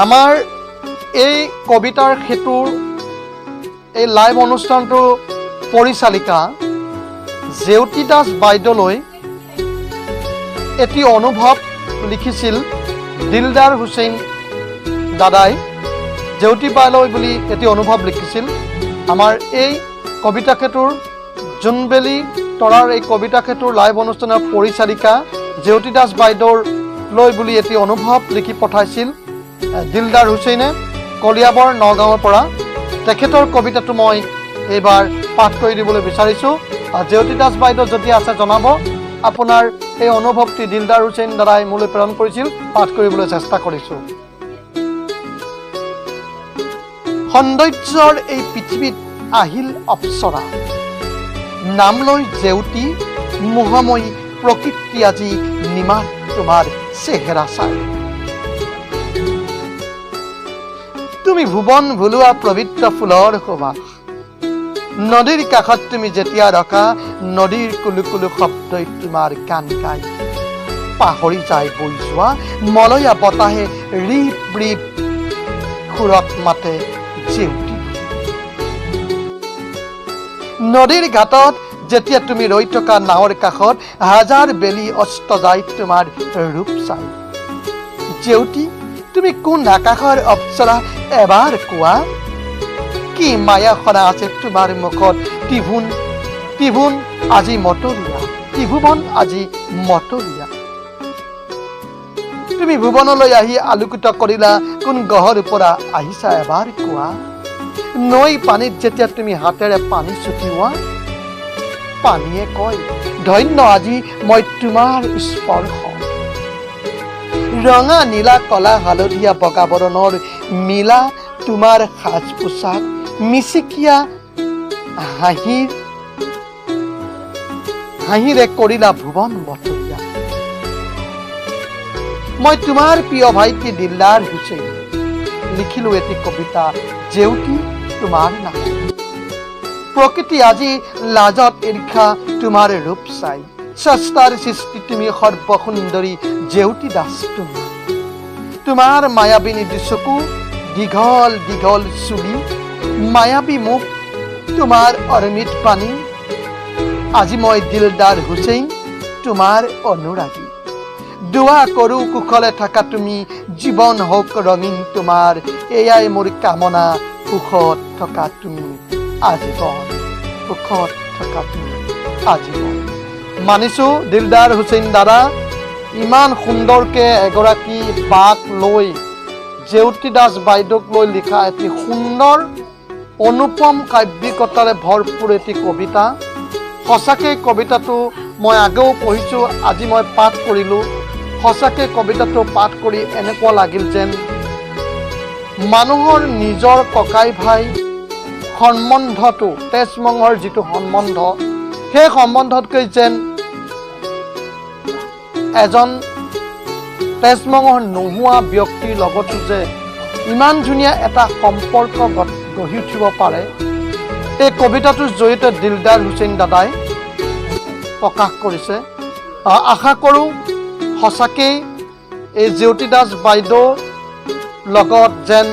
আমাৰ এই কবিতাৰ সেতুৰ এই লাইভ অনুষ্ঠানটোৰ পৰিচালিকা জেউতি দাস বাইদেউলৈ এটি অনুভৱ লিখিছিল দিলদাৰ হুছেইন দাদাই। জেউতি বাইলৈ বুলি এটি অনুভৱ লিখিছিল। আমাৰ এই কবিতা সেতুৰ, জোনবেলি তৰাৰ এই কবিতা সেতুৰ লাইভ অনুষ্ঠানৰ পৰিচালিকা জেউতি দাস বাইদেউৰ লৈ বুলি এটি অনুভৱ লিখি পঠাইছিল দিলদাৰ হুছেইনে কলিয়াবৰ নগাঁৱৰ পৰা। তেখেতৰ কবিতাটো মই এইবাৰ পাঠ কৰি দিবলৈ বিচাৰিছোঁ। জেউতি দাস বাইদেউ যদি আছে, জনাব। আপোনাৰ এই অনুভৱটি দিলদাৰ হুছেইন দাদাই মোলৈ প্ৰেৰণ কৰিছিল, পাঠ কৰিবলৈ চেষ্টা কৰিছোঁ। সৌন্দৰ্যৰ এই পৃথিৱীত আহিল অপ্সৰা, নাম লৈ জেউতি। মোহময়ী প্ৰকৃতি আজি নিমাত তোমাৰ চেহেৰা চাই। তুমি ভুৱন ভুলোৱা পবিত্ৰ ফুলৰ সুবাস। নদীৰ কাষত তুমি যেতিয়া ৰখা, নদীৰ কুলু কুলু শব্দই তোমাৰ গান গায়। পাহৰি যায় বৈ যোৱা মলয়া বতাহে ৰিপ ৰিপ সুৰত মাতে জেউতি। নদীৰ ঘাটত যেতিয়া তুমি ৰৈ থকা নাৱৰ কাষত, হাজাৰ বেলি অস্ত যায় তোমাৰ ৰূপ চাই। জেউতি, তুমি কোন আকাশৰ অপ্সৰা, এবাৰ কোৱা। কি মায়া সৰা আছে তোমাৰ মুখত। ত্ৰিভুন ত্ৰিভুন আজি মতলীয়া, ত্ৰিভুৱন আজি মতলীয়া। তুমি ভুৱনলৈ আহি আলোকিত কৰিলা, কোন গ্ৰহৰ পৰা আহিছা, এবাৰ কোৱা। নৈ পানীত যেতিয়া তুমি হাতেৰে পানী ছটিওৱা, পানীয়ে কয়, ধন্য আজি মই তোমাৰ স্পৰ্শ। ৰঙা, নীলা, কলা, হালধীয়া, বগা বৰণৰ মিলা তোমাৰ সাজ পোছাক, মিচিকীয়া হাঁহিৰে কৰিলা ভুৱন মতলীয়া। মই তোমাৰ প্ৰিয় ভাইটি দিলদাৰ হুছেইন, লিখিলো এটি কবিতা জেউতি তোমাৰ নাম। প্ৰকৃতি আজি লাজত ঈৰ্ষা তোমাৰ ৰূপ চাই। স্ৰষ্টাৰ সৃষ্টি তুমি সৰ্বসুন্দৰী, জেউতি দাস তুমি। তোমাৰ মায়াবিনী দুচকু, দীঘল দীঘল চুলি, মায়াবী মুখ, তোমাৰ অৰ্মিত পানী। আজি মই দিলদাৰ হুছেইন তোমাৰ অনুৰাগী। দোৱা কৰোঁ কুশলে থাকা তুমি, জীৱন হওক ৰঙীন তোমাৰ, এয়াই মোৰ কামনা। সুখত থকা তুমি আজীৱন, সুখত থকা তুমি আজীৱন। মানিছোঁ দিলদাৰ হুছেইন দাদা, ইমান সুন্দৰকৈ এগৰাকী বাক লৈ, জেউতি দাস বাইদেউক লৈ লিখা এটি সুন্দৰ অনুপম কাব্যিকতাৰে ভৰপূৰ এটি কবিতা। সঁচাকৈ কবিতাটো মই আগেও পঢ়িছোঁ, আজি মই পাঠ কৰিলোঁ। সঁচাকৈ কবিতাটো পাঠ কৰি এনেকুৱা লাগিল যেন মানুহৰ নিজৰ ককাই ভাই সম্বন্ধটো, তেজ মঙহৰ যিটো সম্বন্ধ, সেই সম্বন্ধতকৈ যেন এজন তেজ মঙহ নোহোৱা ব্যক্তিৰ লগতো যে ইমান ধুনীয়া এটা সম্পৰ্ক গঢ়ি উঠিব পাৰে, এই কবিতাটোৰ জৰিয়তে দিলদাৰ হুছেইন দাদাই প্ৰকাশ কৰিছে। আশা কৰোঁ সঁচাকেই এই জেউতি দাস বাইদেউৰ লগত যেন